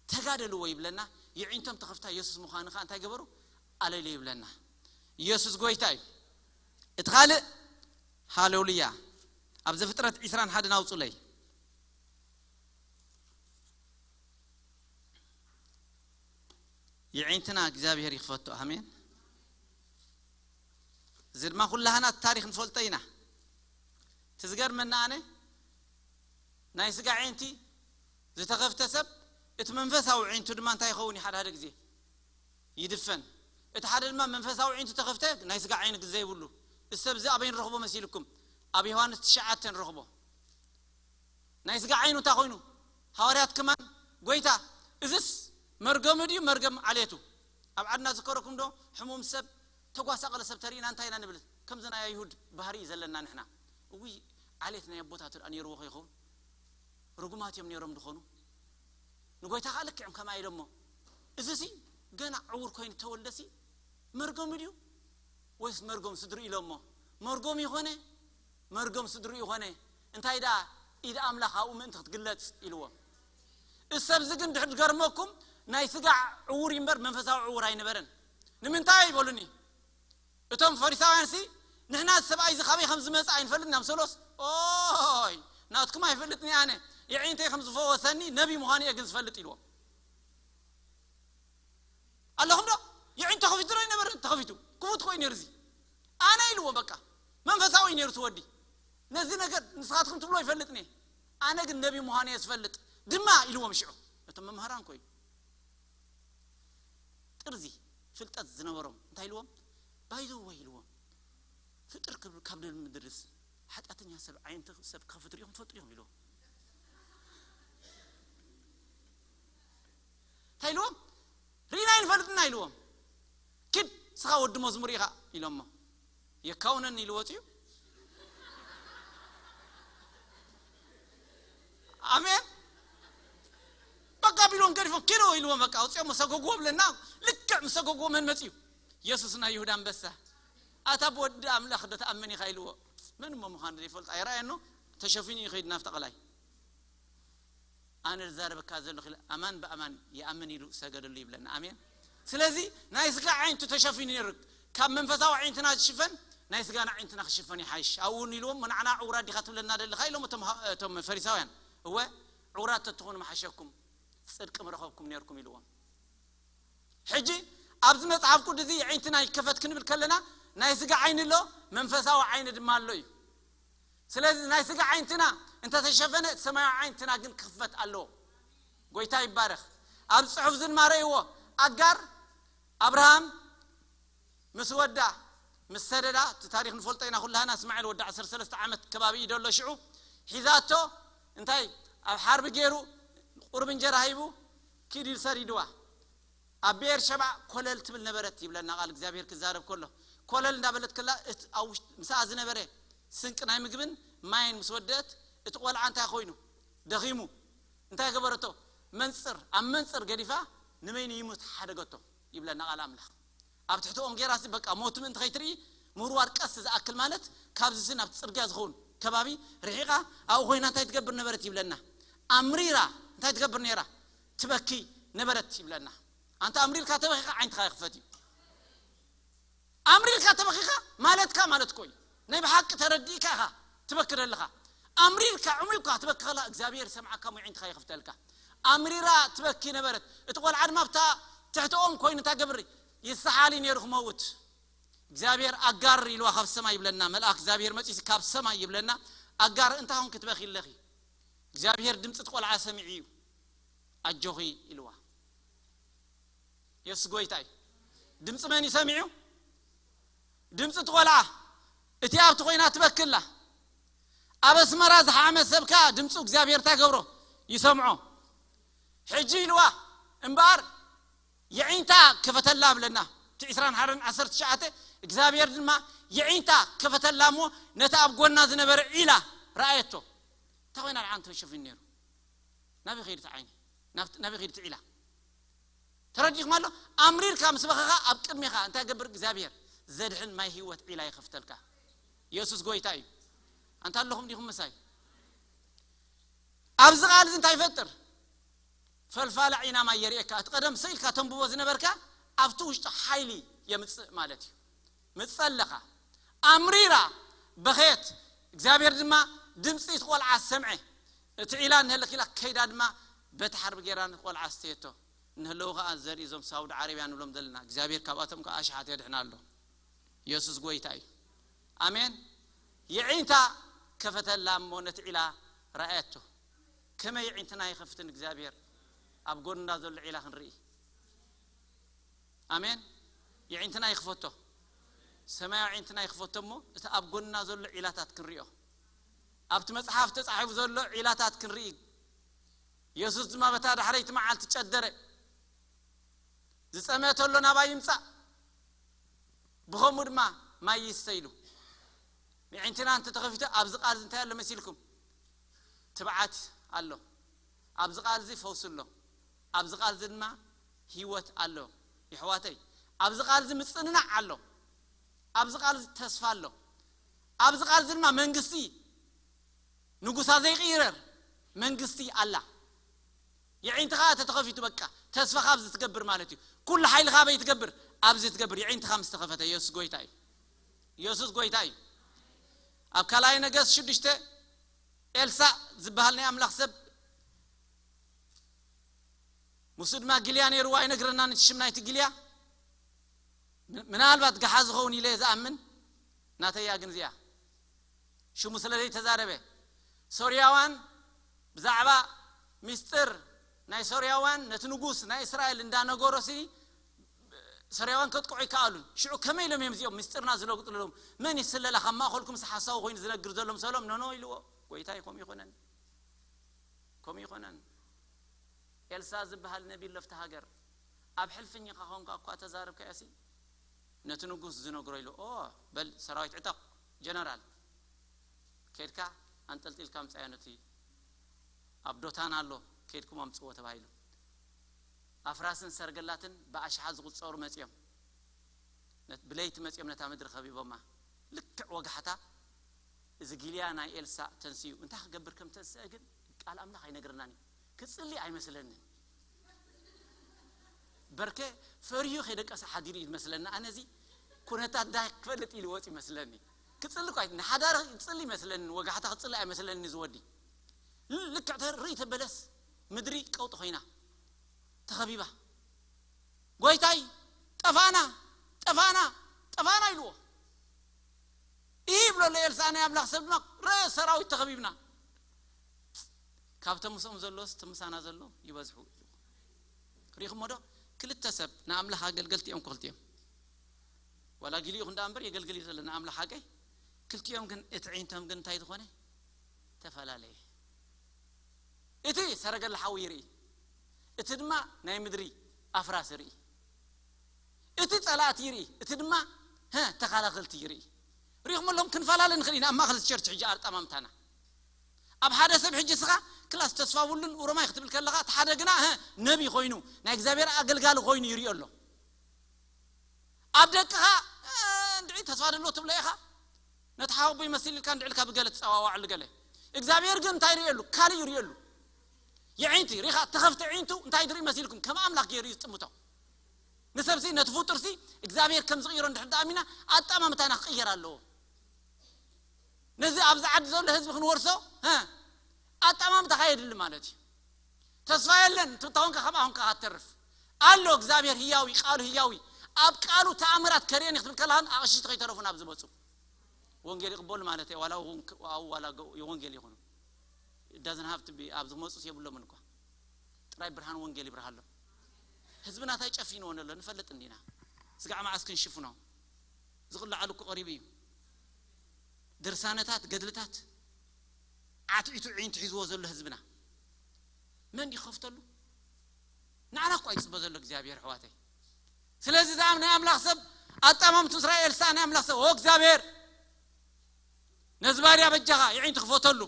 ተጋደልዎ ይብለና። የዒንቶም ተኸፍታ የሱስ ምዃኑ ከኣ እንታይ ገበሩ? ኣለልዩ ይብለና። የሱስ ጎይታ እዩ። እቲ ካልእ፣ ሃሌሉያ፣ ኣብ ዘፍጥረት ዕስራን ሓደን ኣውጹለይ። የዒንትና እግዚኣብሔር ይኽፈቶ። ኣሜን። እዚ ድማ ኩላህና እቲ ታሪኽ ንፈልጦ ኢና። እቲ ዝገርመና ኣነ ናይ ስጋ ዒንቲ ዝተኸፍተ ሰብ እቲ መንፈሳዊ ዒንቱ ድማ እንታይ ይኸውን እዩ? ሓደ ሓደ ግዜ ይድፈን። እቲ ሓደ ድማ መንፈሳዊ ዒንቱ ተኸፍተ ናይ ስጋ ዓይኒ ግዜ ይብሉ። እዚ ሰብ እዚ ኣበይ ንረኽቦ መሲልኩም? ኣብ ዮሃንስ ትሽዓተ ንረኽቦ። ናይ ስጋ ዓይኑ እንታይ ኮይኑ? ሃዋርያት ከማን ጎይታ እዝስ መርገሙ ድዩ መርገም ዓሌቱ? ኣብ ዓድና ዝከረኩም ዶ ሕሙም ሰብ ተጓሳቐለ ሰብ ተሪእና እንታይ ኢና ንብል? ከምዚ ናይ ኣይሁድ ባህሪ እዩ ዘለና ንሕና። እውይ ዓሌት ናይ ኣቦታቱ ደኣ ነይርዎ ከይኸውን? ርጉማት እዮም ነይሮም ድኾኑ። ንጎይታ ከዓ ልክዕም ከማ ኢሎሞ። እዚሲ ገና ዕውር ኮይኑ ተወልደሲ መርገሙ ድዩ ወይስ መርገም ስድሩ ኢሎሞ? መርገም ይኾነ መርገም ስድሩ ይኾነ እንታይ ደኣ ኢድ ኣምላኽ ኣብኡ ምእንቲ ክትግለጽ ኢልዎም። እዚ ሰብዚ ግን ድሕር ድገርመኩም ናይ ስጋ ዕውር እምበር መንፈሳዊ ዕውር ኣይነበረን። ንምንታይ ይበሉኒ እቶም ፈሪሳውያን ሲ ንሕና ሰብኣይ እዚ ካበይ ከም ዝመጽእ ኣይንፈልጥ ኢና ምሰሎስ ኦይ ናትኩም ኣይፈልጥን ኣነ የዒንተይ ከም ዝፈወሰኒ ነቢ ምዃኑ እየ ግን ዝፈልጥ ኢልዎም። ኣለኹም ዶ? የዒን ተኸፊቱ ዶ ይነበረ? ተኸፊቱ ክፉት ኮይኑ ነይሩ። እዚ ኣነ ኢልዎ በቃ መንፈሳዊ ነይሩ እቲ ወዲ። ነዚ ነገር ንስኻትኩም ትብሎ ይፈልጥ እኔ ኣነ ግን ነቢ ምዃኑ እየ ዝፈልጥ ድማ ኢልዎም። ሽዑ እቶም መምሃራን ኮይ ጥርዚ ፍልጠት ዝነበሮም እንታይ ኢልዎም? ባይዘወ ኢልዎም ፍጥር ክብል ካብ ደል ምድርስ ሓጢኣተኛ ሰብ ዓይንቲ ሰብ ክኸፍት ሪኢኹም ትፈልጡ ኢኹም ኢልዎም። እንታይ ኢልዎም? ርኢና ይንፈልጥና ኢልዎም። ኪድ ስኻ ወዲ መዝሙር ኢኻ ኢሎሞ። የካውነን ኢሉ ወፅዩ። ኣሜን። በቃ ቢሎም ገዲፎም ኪሎ ኢልዎም። በቃ ኣውፅኦም መሰጎግዎ ብለና። ልክዕ መሰጎግዎ መን መፅዩ? የሱስ ናይ ይሁዳ ኣንበሳ። ኣታ ብወዲ ኣምላኽ ዶ ተኣምን ኢኻ ኢልዎ። መን እሞ ምዃኑ ዘይፈልጥ ኣይረኣየኖ። ተሸፊኑ እዩ ከይድ ናብቲ ቀላይ። ኣነ ዝዛረበካ ዘለኹ ኢለ ኣማን ብኣማን ይኣምን ኢሉ ሰገደሉ ይብለና። ኣሜን። ስለዚ ናይ ስጋ ዓይንቱ ተሸፊኑ ነይሩ። ካብ መንፈሳዊ ዓይንትና ዝሽፈን ናይ ስጋና ዓይንትና ክሽፈን ይሓይሽ። ኣብኡ እውን ኢልዎም ንዓና ዕውራት ዲኻ ትብለና ደለኻ ኢሎም እቶም ሃ- እቶም ፈሪሳውያን። እወ ዕውራት ተትኾኑ መሓሸኩም ጽድቂ ምረኸብኩም ነይርኩም ኢልዎም። ሕጂ ኣብዚ መጽሓፍ ቅዱስ እዚ ዓይንትና ይከፈት ክንብል ከለና ናይ ስጋ ዓይኒ ኣሎ መንፈሳዊ ዓይኒ ድማ ኣሎ እዩ። ስለዚ ናይ ስጋ ዓይንትና እንተተሸፈነ እቲ ሰማያዊ ዓይንትና ግን ክኽፈት ኣለዎ። ጎይታ ይባረኽ። ኣብ ጽሑፍ ዝንማረይዎ ኣጋር ኣብርሃም ምስ ወዳ ምስ ሰደዳ፣ እቲ ታሪኽ ንፈልጦ ኢና ኩላህና። እስማዒል ወዲ ዓሰርተ ሰለስተ ዓመት ከባቢ እዩ ዘሎ ሽዑ። ሒዛቶ እንታይ ኣብ ሓርቢ ገይሩ ቁርብ እንጀራ ሂቡ ኪድ ኢሉ ሰዲድዋ። ኣብ ቤር ሸባ ኮለል ትብል ነበረት ይብለና ቃል እግዚኣብሔር ክዛረብ ከሎ። ኮለል እንዳበለት ከላ እት-፣ ኣብ ውሽጥ-፣ ምስኣ ዝነበረ ስንቂ ናይ ምግብን ማይን ምስ ወደአት እቲ ቆልዓ እንታይ ኮይኑ? ደኺሙ። እንታይ ገበረቶ? መንጽር፣ ኣብ መንጽር ገዲፋ ንበይኑ ይሙት ሓደገቶ ይብለና ቃል ኣምላኽ። ኣብ ትሕቲ ኦም ጌራሲ በቃ ሞቱ ምእንቲ ከይትርኢ ምውርዋር ቀስ ዝኣክል ማለት ካብዚ ናብ ጽርግያ ዝኸውን ከባቢ ርሒቓ ኣብኡ ኮይና እንታይ ትገብር ነበረት ይብለና። ኣምሪራ እንታይ ትገብር ነይራ? ትበኪ ነበረት ይብለና። ኣንተ ኣምሪርካ ተበኺኻ ዓይንትኻ ይኽፈት እዩ። ኣምሪርካ ተበኺኻ ማለትካ ማለት እኮ እዩ። ናይ ብሓቂ ተረዲእካ ኢኻ ትበኪ ዘለኻ። ኣምሪርካ ዕሙልካ ትበኪ ከላ እግዚኣብሔር ይሰምዓካ፣ ሙዒንትኻ ይኽፍተልካ። ኣምሪራ ትበኪ ነበረት። እቲ ቆልዓ ድማ ኣብታ ትሕቲ ኦም ኮይኑ እንታይ ገብር? ይሰሓል እዩ ነይሩ ክመውት። እግዚኣብሔር ኣጋር ኢልዋ ካብ ሰማይ ይብለና። መልኣክ እግዚኣብሔር መጺኡ ካብ ሰማይ ይብለና። ኣጋር እንታይ ኾንኪ ትበኺ ኣለኺ? እግዚኣብሔር ድምፂ እቲ ቆልዓ ሰሚዑ እዩ። ኣጆኺ ኢልዋ። የሱስ ጎይታ እዩ። ድምፂ መን ይሰሚዑ? ድምፂ ትቆልዓ። እቲ ኣብቲ ኮይና ትበክላ። ኣብ ኣስመራ ዝሓመ ሰብካ ድምፂ እግዚኣብሔር እንታይ ገብሮ? ይሰምዖ። ሕጂ ኢልዋ እምበኣር የዒንታ ክፈተላ ብለና። እቲ ዕስራን ሓደን ዓሰርተ ትሽዓተ እግዚኣብሔር ድማ የዒንታ ከፈተላ እሞ ነቲ ኣብ ጎና ዝነበረ ዒላ ረኣየቶ። እንታይ ኮይና ደኣ ዓንቶ ሸፊኑ ነይሩ? ናበይ ከይዱ እቲ ዓይኒ? ናብቲ-፣ ናበይ ከይዱ እቲ ዒላ? ተረዲእኩም ኣሎ? ኣምሪርካ ምስ በኸኻ ኣብ ቅድሜኻ እንታይ ገብር እግዚኣብሔር? ዘድሕን ማይ ህይወት ዒላ ይኸፍተልካ። የሱስ ጎይታ እዩ። ኣንታ ኣለኹም ዲኹም ምሳይ? ኣብዚ ቃል እዚ እንታይ ይፈጥር? ፈልፋላ ዒና ማይ የርእየካ። እቲ ቀደም ስኢልካ ተንብቦ ዝነበርካ ኣብቲ ውሽጢ ሓይሊ የምጽእ ማለት እዩ። ምጸለኻ ኣምሪራ በኸየት። እግዚኣብሔር ድማ ድምፂ እቲ ቆልዓ ሰምዐ። እቲ ዒላ እንህልክ ኢላ ከይዳ ድማ በቲ ሓርቢ ጌራ ንቆልዓ ኣስተየቶ። እንህለዉ ከዓ ዘርኢ እዞም ሳውዲ ዓረብያ ንብሎም ዘለና እግዚኣብሔር ካብኣቶም ከዓ ኣሽሓት የድሕና ኣሎ። የሱስ ጎይታ እዩ። ኣሜን። የዒንታ ከፈተላ እሞ ነቲ ዒላ ረኣየቶ። ከመይ የዒንትና ይኸፍትን እግዚኣብሔር ኣብ ጎንና ዘሎ ዒላ ክንርኢ። ኣሜን። የዒንትና ይኽፈቶ። ሰማያዊ የዒንትና ይኽፈቶ እሞ እቲ ኣብ ጎንና ዘሎ ዒላታት ክንሪኦ። ኣብቲ መጽሓፍ ተጻሒፉ ዘሎ ዒላታት ክንርኢ። የሱስ ድማ በታ ዳሕረይቲ መዓልቲ ጨደረ። ዝጸመ ተሎ ናባይ ይምጻእ፣ ብኸምኡ ድማ ማይ ይስተ ኢሉ። የዒንትና እንተተኸፊተ ኣብዚ ቃል እዚ እንታይ ኣሎ መሲልኩም? ትብዓት ኣሎ። ኣብዚ ቃል እዚ ፈውሲ ኣሎ። ኣብዚ ቃል እዚ ድማ ህይወት ኣሎ። የሕዋተይ፣ ኣብዚ ቃል እዚ ምጽንናዕ ኣሎ። ኣብዚ ቃል እዚ ተስፋ ኣሎ። ኣብዚ ቃል እዚ ድማ መንግስቲ ንጉሳ ዘይቅይረር መንግስቲ ኣላ። የዒንትኻ ተተኸፊቱ በቃ ተስፋኻ ኣብዚ ትገብር ማለት እዩ። ኩሉ ሓይልኻ ኣበይ ትገብር? ኣብዚ ትገብር። የዒንትኻ ምስ ተኸፈተ የሱስ ጎይታ እዩ። የሱስ ጎይታ እዩ። ኣብ ካልኣይ ነገስት ሽዱሽተ ኤልሳእ ዝበሃል ናይ ኣምላኽ ሰብ ምስ ድማ ግልያ ነይርዋ ኣይነግረናን እቲ ሽም ናይቲ ግልያ። ም-፣ ምናልባት ገሓ ዝኸውን ኢለ ዝኣምን ናተያ ግን እዚኣ ሽሙ ስለ ዘይተዛረበ ሶርያዋን ብዛዕባ ሚስጥር ናይ ሶርያዋን ነቲ ንጉስ ናይ እስራኤል እንዳነገሮ ሲ ሶርያዋን ከጥቅዑ ይከኣሉን። ሽዑ ከመይ ኢሎም እዮም እዚኦም ሚስጥርና ዝለግጥሎም? መን ይስለላ ካብ ማእኸልኩም ሓሳዊ ኮይኑ ዝነግር ዘሎ ምሰሎም? ኖኖ ኢልዎ። ጎይታይ ከምኡ ይኾነን፣ ከምኡ ይኾነን። ኤልሳ ዝበሃል ነቢ ኣሎ ኣብቲ ሃገር። ኣብ ሕልፍኝኻ ኾንካ እኳ ተዛረብካዮ ሲ ነቲ ንጉስ ዝነግሮ ኢሉ፣ ኦ በል ሰራዊት ዕጠቕ፣ ጀነራል፣ ከድካ ኣንጠልጢልካ ምጻዮ ነቲ ኣብ ዶታን ኣሎ፣ ከድኩም ኣምጽዎ ተባሂሉ። ኣፍራስን ሰርገላትን ብኣሽሓት ዝቑጸሩ መጺኦም። ነት-፣ ብለይቲ መጺኦም ነታ ምድሪ ከቢቦማ። ልክዕ ወጋሕታ እዚ ጊልያ ናይ ኤልሳእ ተንስዩ። እንታይ ክገብር ከም ተንስአ ግን ቃል ኣምላኽ ኣይነግረናን እዩ። ክጽሊ ኣይመስለንን። በርከ ፈርዩ ከይደቀሰ ሓዲሩ እዩ ዝመስለና። ኣነ እዚ ኩነታት እንታይ ክፈልጥ ኢሉ ወጽ ይመስለኒ። ክጽሊ እኳ ኣይ-፣ ንሓዳር ክጽሊ ይመስለኒ፣ ወጋሕታ ክጽሊ ኣይመስለኒ እዚ ወዲ። ል-፣ ልክዕ ተርኢ ተበለስ ምድሪ ቀውጢ ኮይና ተኸቢባ። ጎይታይ ጠፋና፣ ጠፋና፣ ጠፋና ኢልዎ። ይህ ብሎ ለኤልሳ ናይ ኣምላኽ ሰብ ድማ ረ ሰራዊት ተኸቢብና። ካብቶም ምስኦም ዘሎስ እቲ ምሳና ዘሎ ይበዝሑ ኢልዎ። ሪኢኹሞ ዶ? ክልተ ሰብ ንኣምላኽ ኣገልገልቲ እዮም ክልቲኦም። ዋላ ጊሊኡ ክንዳ እምበር የገልግል እዩ ዘለና ኣምላኽ ሓቀይ። ክልቲኦም ግን እቲ ዒንቶም ግን እንታይ ዝኾነ ተፈላለየ። እቲ ሰረገላ ሓዊ ይርኢ፣ እቲ ድማ ናይ ምድሪ ኣፍራስ ይርኢ። እቲ ጸላእቲ ይርኢ፣ እቲ ድማ ሀ ተኸላኸልቲ ይርኢ። ሪኹም ኣለኹም ክንፈላለ ንኽእል ኢና ኣብ ማእኸል ቸርች። ሕጂ ኣጣማምታና ኣብ ሓደ ሰብ ሕጂ ስኻ ክላስ ተስፋ ውሉን ኡሮማይ ክትብል ከለኻ፣ እቲ ሓደ ግና ሀ ነቢ ኮይኑ ናይ እግዚኣብሔር ኣገልጋሊ ኮይኑ ይሪኦ ኣሎ። ኣብ ደቅኻ እ፣ እንድዒ ተስፋ ደሎ ትብሎ ኢኻ። ነቲ ሓወቦ ይመስል ኢልካ እንድዒ ኢልካ ብገለ ትጸዋዋዕሉ ገለ። እግዚኣብሔር ግን እንታይ ይርእየሉ? ካልእ ይርእየሉ። የዒንቲ ሪኻ ተኸፍተ ዒንቱ እንታይ ድርኢ መሲልኩም? ከም ኣምላኽ ገይሩ እዩ ዝጥምቶ። ንሰብሲ ነቲ ፍጡርሲ እግዚኣብሔር ከም ዝቕይሮ እንድሕር ደኣሚና ኣጣማምታና ክቕየር ኣለዎ። ነዚ ኣብዚ ዓዲ ዘሎ ህዝቢ ክንወርሶ እ፣ ኣጣማምታኻ የድሊ ማለት እዩ። ተስፋ የለን። ትብታውንካ ከምኣ ኹንካ ኣትተርፍ ኣሎ። እግዚኣብሔር ህያዊ፣ ቃሉ ህያዊ። ኣብ ቃሉ ተኣምራት ከርእየን ክትብል ከለኻን ኣቕሽቲ ከይተረፉ ናብ ዝመፁ ወንጌል ይቕበሉ ማለት እዩ። ዋላ እውን ክ-፣ ዋው ዋላ ገ-፣ የወንጌል ይኹኑ። It doesn't have to be፣ ኣብ ዝመፁስ የብሎምን እኳ። ጥራይ ብርሃን ወንጌል ይብርሃሎም። ህዝብና እንታይ ጨፊንዎ ነሎ ንፈልጥ እንዲና። ስጋዕ መዓስ ክንሽፍኖ? ዝቕላዓሉ እኮ ቀሪቡ እዩ። ድርሳነታት፣ ገድልታት ዓትዒቱ ዒንት ሒዝዎ ዘሎ ህዝብና መን ድዩ ክኸፍተሉ? ንዓና እኮ ኣይጽበ ዘሎ እግዚኣብሔር ኣሕዋተይ። ስለዚ እዛ ናይ ኣምላኽ ሰብ ኣጣማምቱ እስራኤል ሳ ናይ ኣምላኽ ሰብ ኦ እግዚኣብሔር ነዚ ባርያ በጃኻ የዒንቱ ክፈተሉ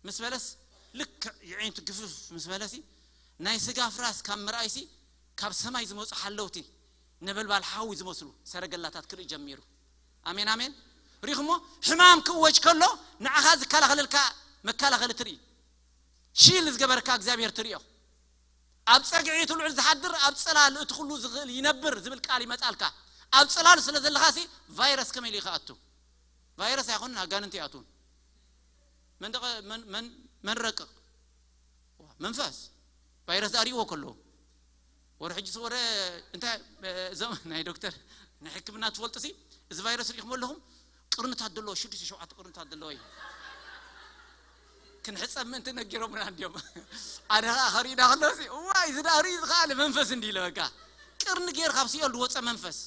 ምስ በለስ ልክዕ የዒንቱ ግፍፍ ምስ በለሲ ናይ ስጋ ፍራስ ካብ ምርኣይሲ ካብ ሰማይ ዝመፁ ሓለውቲ ነበልባል ሓዊ ዝመስሉ ሰረገላታት ክርኢ ጀሚሩ። ኣሜን ኣሜን። ሪኹሞ ሕማም ክእወጅ ከሎ ንዓኻ ዝከላኸለልካ መከላኸሊ ትርኢ። ሺል ዝገበርካ እግዚኣብሔር ትርእዮ። ኣብ ጸግዒ እቲ ልዑል ዝሓድር ኣብ ጽላል እቲ ኩሉ ዝኽእል ይነብር ዝብል ቃል ይመጻልካ። ኣብ ጽላል ስለ ዘለኻሲ ቫይረስ ከመይ ኢሉ ይኸኣቱ? ቫይረስ ኣይኮንን ኣጋንንቲ ይኣትውን። መን ደቐ-፣ መን-፣ መን-፣ መን ረቅቕ? መንፈስ። ቫይረስ ኣርእዎ ከለዉ። ወረ ሕጂ ወረ እንታይ፣ እዞም ናይ ዶክተር ናይ ሕክምና ትፈልጡ ሲ፣ እዚ ቫይረስ ሪእኹም ኣለኹም? ቅርንታት ዘለዎ፣ ሽዱሽተ ሸውዓተ ቅርንታት ዘለዎ እዩ። ክንሕጸብ ምእንቲ ነጊሮምና እንዲዮም። ኣነ ኸዓ ኸሪእና ከለሲ፣ እዋይ፣ እዚ ደኣ ርኢ ዝኸኣለ መንፈስ እንዲ ኢለ በቃ። ቅርኒ ጌር ካብ ሲኦል ዝወጸ መንፈስ።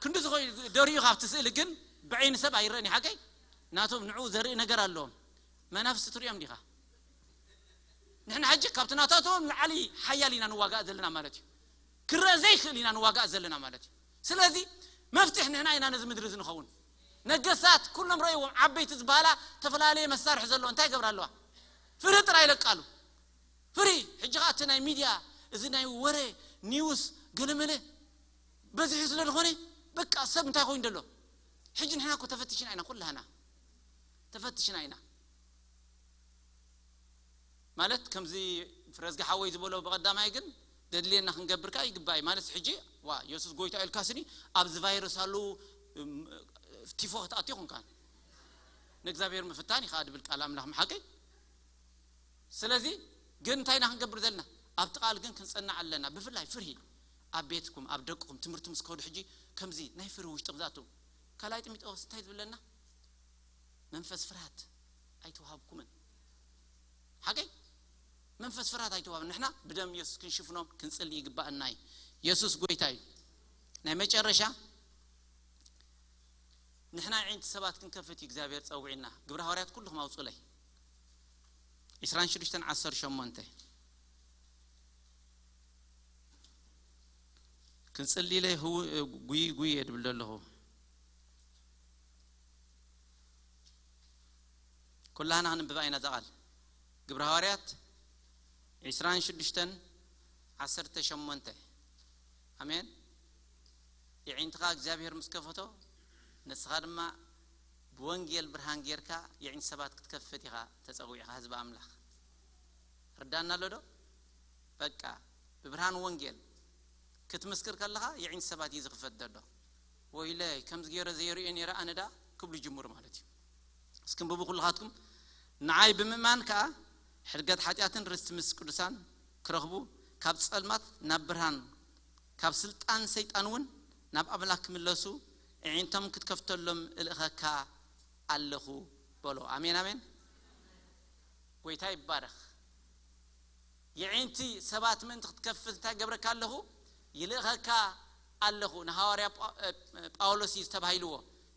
ክንዲ ዝኾይ ደሪኡ ካብቲ ስእሊ ግን ብዓይኒ ሰብ ኣይረእን እዩ ሓቀይ። ናቶም ንዕኡ ዘርኢ ነገር ኣለዎም። መናፍስቲ ትሪኦም ዲኻ? ንሕና ሕጂ ካብቲ ናታቶም ንዓሊ ሓያል ኢና ንዋጋእ ዘለና ማለት እዩ። ክረአ ዘይክእል ኢና ንዋጋእ ዘለና ማለት እዩ። ስለዚ መፍትሕ ንሕና ኢና ነዚ ምድሪ እዚ ንኸውን። ነገስታት ኩሎም ረእይዎም ዓበይቲ ዝበሃላ ተፈላለየ መሳርሒ ዘለዎ እንታይ ይገብራ ኣለዋ? ፍርሂ ጥራይ ይለቃሉ። ፍርሂ። ሕጂ ኸዓ እቲ ናይ ሚድያ እዚ ናይ ወረ ኒውስ ገለመለ በዝሒ ስለ ዝኾነ በቃ ሰብ እንታይ ኮይኑ ደሎ? ሕጂ ንሕና እኮ ተፈቲሽና ኢና ኩላህና። ተፈቲሽና ኢና። ማለት ከምዚ ፍረዝጊ ሓወይ ዝበሎ ብቐዳማይ ግን ደድልየና ክንገብር ከኣ ይግባእ እዩ። ማለት ሕጂ ዋ የሱስ ጎይታ ኢልካ ስኒ ኣብዚ ቫይረስ ኣለዉ እም፣ ቲፎ ክትኣትዮ ኹንካን ንእግዚኣብሔር ምፍታን እዩ ከኣ ድብል ቃል ኣምላኽ ምሓቀይ። ስለዚ ግን እንታይ ኢና ክንገብር ዘለና? ኣብቲ ቃል ግን ክንጸንዕ ኣለና። ብፍላይ ፍርሂ ኣብ ቤትኩም ኣብ ደቅኹም ትምህርቲ ምስ ከዱ ሕጂ ከምዚ ናይ ፍርሂ ውሽጥም ዝኣትው ካልኣይ ጢሞቴዎስ እንታይ ዝብለና? መንፈስ ፍርሃት ኣይተዋሃብኩምን። ሓቀይ መንፈስ ፍርሃት ኣይተዋሃብን። ንሕና ብደም ኢየሱስ ክንሽፍኖም ክንጽሊ ይግባኣና እዩ። ኢየሱስ ጎይታ እዩ። ናይ መጨረሻ ንሕና ዒንቲ ሰባት ክንከፍት እዩ እግዚኣብሔር ጸዊዕና። ግብረ ሃዋርያት ኩልኹም ኣውጹለይ። ዕስራን ሽዱሽተን ዓሰርተ ሸሞንተ። ክንጽሊ ኢለ ህው-፣ ጉይ ጉይ እየ ድብል ዘለኹ። ኩላህና ክንንብባ ኢና እዛ ቃል። ግብረ ሃዋርያት ዕስራን ሽዱሽተን ዓሰርተ ሸሞንተ። ኣሜን። የዒንትኻ እግዚኣብሔር ምስ ከፈቶ፣ ንስኻ ድማ ብወንጌል ብርሃን ጌርካ የዒንቲ ሰባት ክትከፍት ኢኻ ተጸዊዕኻ፣ ህዝቢ ኣምላኽ። ርዳና ኣሎ ዶ? በቃ፣ ብብርሃን ወንጌል ክትምስክር ከለኻ የዒንቲ ሰባት እዩ ዝኽፈት ዘሎ። ወይለይ፣ ከምዚ ገይረ ዘይርእዮ ነይረ ኣነ ደኣ ክብሉ ይጅምሩ ማለት እዩ። እስኪ እንብቡ ኩልኻትኩም። ንዓይ ብምእማን ከኣ ሕድገት ሓጢኣትን ርስቲ ምስ ቅዱሳን ክረኽቡ፣ ካብ ጸልማት ናብ ብርሃን፣ ካብ ስልጣን ሰይጣን እውን ናብ ኣምላኽ ክምለሱ፣ ኣዒንቶም ክትከፍተሎም እልእኸካ ኣለኹ በሎ። ኣሜን፣ ኣሜን። ጎይታ ይባረኽ። የዒንቲ ሰባት ምእንቲ ክትከፍት እንታይ ገብረካ ኣለኹ? ይልእኸካ ኣለኹ። ንሃዋርያ ጳ- እ፣ ጳውሎስ እዩ ዝተባሂልዎ።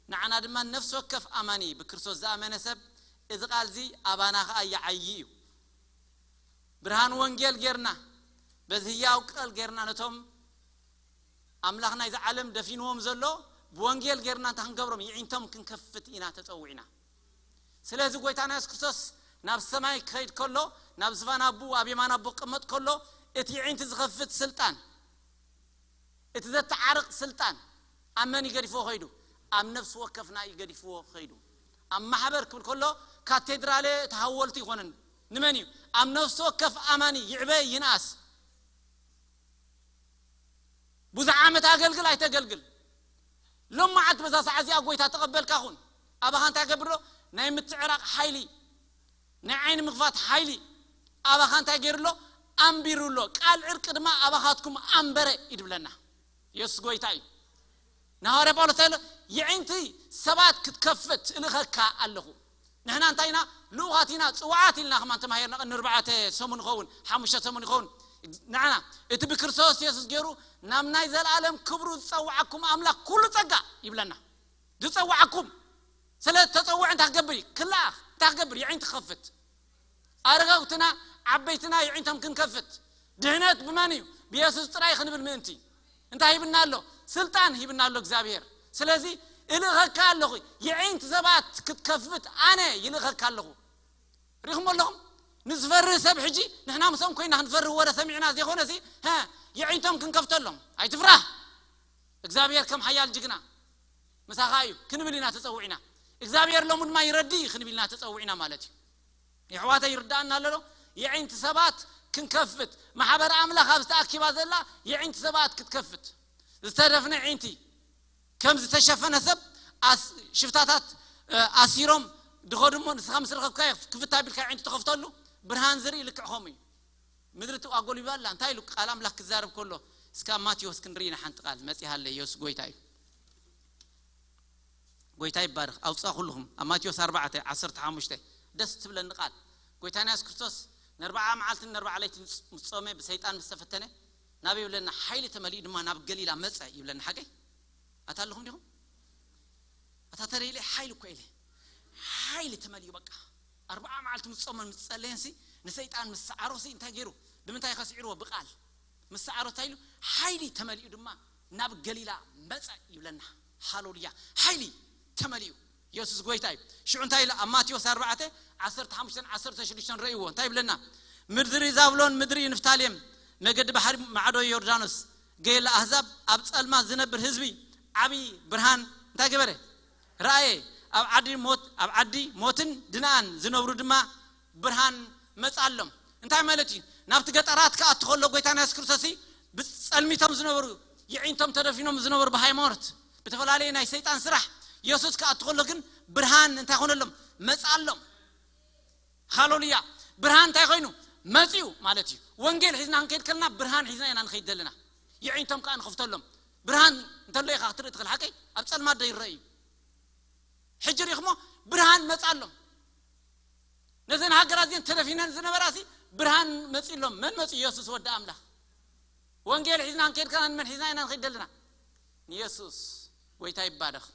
ንዓና ድማ ነፍሲ ወከፍ ኣማኒ፣ ብክርስቶስ ዝኣመነ ሰብ፣ እዚ ቃል እዚ ኣባና ኸኣ ይዓዪ እዩ። ብርሃን ወንጌል ጌርና፣ በዚ ህያው ቃል ጌርና፣ ነቶም ኣምላኽ ናይዚ ዓለም ደፊንዎም ዘሎ ብወንጌል ጌርና እንታይ ክንገብሮም? ይዒንቶም ክንከፍት ኢና ተጸዊዕና። ስለዚ ጎይታና የሱስ ክርስቶስ ናብ ሰማይ ክኸይድ ከሎ፣ ናብ ዝፋን ኣቦኡ ኣብ የማን ኣቦኡ ክቕመጥ ከሎ፣ እቲ ይዒንቲ ዝኸፍት ስልጣን፣ እቲ ዘተዓርቕ ስልጣን ኣብ መን እዩ ገዲፍዎ ከይዱ? ኣብ ነፍሲ ወከፍና እዩ ገዲፍዎ ከይዱ። ኣብ ማሕበር ክብል ከሎ፣ ካቴድራለ እቲ ሃወልቲ ይኾነን። ንመን እዩ? ኣብ ነፍሲ ወከፍ ኣማኒ። ይዕበ ይንኣስ፣ ብዙሕ ዓመት ኣገልግል ኣይተገልግል፣ ሎም መዓልቲ በዛ ሰዓት እዚኣ ጎይታ ተቐበልካ ኹን። ኣባኻ እንታይ ገብር ኣሎ? ናይ ምትዕራቕ ሓይሊ፣ ናይ ዓይኒ ምኽፋት ሓይሊ ኣባኻ እንታይ ገይሩ ኣሎ? ኣንቢሩ ኣሎ። ቃል ዕርቂ ድማ ኣባኻትኩም ኣንበረ ይድብለና የሱስ ጎይታ እዩ። ንሃዋርያ ጳውሎስ እንታይ ኢሉ? የዒንቲ ሰባት ክትከፍት እልእኸካ ኣለኹ። ንሕና እንታይ ኢና? ልኡኻት ኢና፣ ጽዋዓት ኢልና ከማን ተማሂርና፣ ቅድሚ ኣርባዕተ ሰሙን ይኸውን፣ ሓሙሽተ ሰሙን ይኸውን። ንዓና እቲ ብክርስቶስ የሱስ ገይሩ ናብ ናይ ዘለኣለም ክብሩ ዝጸውዓኩም ኣምላኽ ኩሉ ጸጋ ይብለና። ዝጸውዓኩም ስለ ተጸውዐ እንታይ ክገብር እዩ? ክለኣኽ። እንታይ ክገብር? የዒንቲ ክኸፍት። ኣረጋውትና ዓበይትና የዒንቶም ክንከፍት። ድህነት ብመን እዩ? ብየሱስ ጥራይ ክንብል ምእንቲ። እንታይ ሂብና ኣሎ? ስልጣን ሂብና ኣሎ እግዚኣብሔር። ስለዚ እልእኸካ ኣለኹ፣ የዒንቲ ሰባት ክትከፍት ኣነ ይልእኸካ ኣለኹ። ሪኹም ኣለኹም? ንዝፈርህ ሰብ ሕጂ ንሕና ምሶም ኮይና ክንፈርህ ወረ ሰሚዕና ዘይኮነ፣ እዚ ሀ፣ የዒንቶም ክንከፍተሎም። ኣይትፍራህ፣ እግዚኣብሔር ከም ሓያል ጅግና ምሳኻ እዩ ክንብል ኢና ተጸዊዕና። እግዚኣብሔር ሎም ድማ ይረዲ ክንብል ኢና ተጸዊዕና ማለት እዩ። የሕዋተ ይርዳእና ኣለሎ። የዒንቲ ሰባት ክንከፍት፣ ማሕበር ኣምላኽ ኣብ ዝተኣኪባ ዘላ የዒንቲ ሰባት ክትከፍት፣ ዝተደፍነ ዒንቲ ከም ዝተሸፈነ ሰብ ኣስ- ሽፍታታት እ፣ ኣሲሮም ድኸዱ እሞ፣ ንስኻ ምስ ረኸብካዮ ክፍት ኣቢልካ ዒንቱ ተኸፍተሉ። ብርሃን ዝርኢ ልክዕ ከምኡ እዩ። ምድሪ ትኣጎልቢባ ኣላ። እንታይ ኢሉ ቃል ኣምላኽ ክዛረብ ከሎ? እስካ ኣብ ማቴዎስ ክንርኢ ኢና። ሓንቲ ቃል መጺሃለ። የሱስ ጎይታ እዩ። ጎይታ ይባረኽ። ኣውጻ ኩልኹም ኣብ ማቴዎስ ኣርባዕተ ዓሰርተ ሓሙሽተ። ደስ ትብለኒ ቃል። ጎይታና የሱስ ክርስቶስ ንኣርባዓ መዓልትን ንኣርባዓ ለይትን ምስ ጾመ፣ ብሰይጣን ምስ ተፈተነ፣ ናብ ይብለና፣ ሓይሊ ተመሊኡ ድማ ናብ ገሊላ መጸ ይብለና። ሓቀይ? ኣታ ኣለኹም ዲኹም? ኣታ ተረኢለ ሓይሊ እኮ ኢለ። ሓይሊ ተመሊኡ በቃ። ኣርባዓ መዓልቲ ምስ ጾመን ምስ ጸለየንሲ፣ ንሰይጣን ምስ ሰዓሮሲ እንታይ ገይሩ? ብምንታይ ከስዒርዎ? ብቃል። ምስ ሰዓሮ እንታይ ኢሉ? ሓይሊ ተመሊኡ ድማ ናብ ገሊላ መጸ ይብለና። ሃሌሉያ። ሓይሊ ተመሊኡ። የሱስ ጎይታ እዩ። ሽዑ እንታይ ኢሉ? ኣብ ማቴዎስ ኣርባዕተ ዓሰርተ ሓሙሽተን ዓሰርተ ሽዱሽተን ረእይዎ። እንታይ ይብለና? ምድሪ ዛብሎን ምድሪ ንፍታሌም፣ መገዲ ባሕሪ ማዕዶ ዮርዳኖስ፣ ገለ ኣህዛብ ኣብ ጸልማት ዝነብር ህዝቢ ዓቢ ብርሃን እንታይ ገበረ? ረኣየ። ኣብ ዓዲ ሞት፣ ኣብ ዓዲ ሞትን ድንኣን ዝነብሩ ድማ ብርሃን መጻሎም። እንታይ ማለት እዩ? ናብቲ ገጠራት ክኣቱ ከሎ ጎይታና የሱስ ክርስቶስ ብጸልሚቶም ዝነበሩ፣ የዒንቶም ተደፊኖም ዝነበሩ ብሃይማኖት፣ ብተፈላለየ ናይ ሰይጣን ስራሕ፣ የሱስ ክኣቱ ከሎ ግን ብርሃን እንታይ ኾነሎም? መጻሎም። ሃሌሉያ። ብርሃን እንታይ ኮይኑ? መጺኡ ማለት እዩ። ወንጌል ሒዝና ክንከይድ ከለና ብርሃን ሒዝና ኢና ንኸይድ ዘለና። የዒንቶም ከዓ ንኸፍተሎም። ብርሃን እንተሎ ኢኻ ክትርኢ ትኽእል። ሓቀይ? ኣብ ጸልማት ዶ ይረአ እዩ? ሕጂ ሪኢኹሞ? ብርሃን መጻሎም። ነዘን ሃገራት እዚን ተደፊነን ዝነበራሲ ብርሃን መጺሎም። መን መጺ? የሱስ ወዲ ኣምላኽ። ወንጌል ሒዝና ክንከይድ ከለና ንመን ሒዝና ኢና ንኸይድ ዘለና? ንየሱስ። ጎይታ ይባረኽ።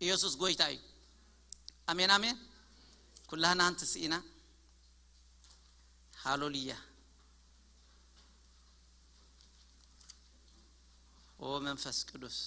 ኢየሱስ ጎይታ እዩ። ኣሜን ኣሜን። ኩላህና ኣንቲ ስኢና። ሃሌሉያ። ኦ መንፈስ ቅዱስ።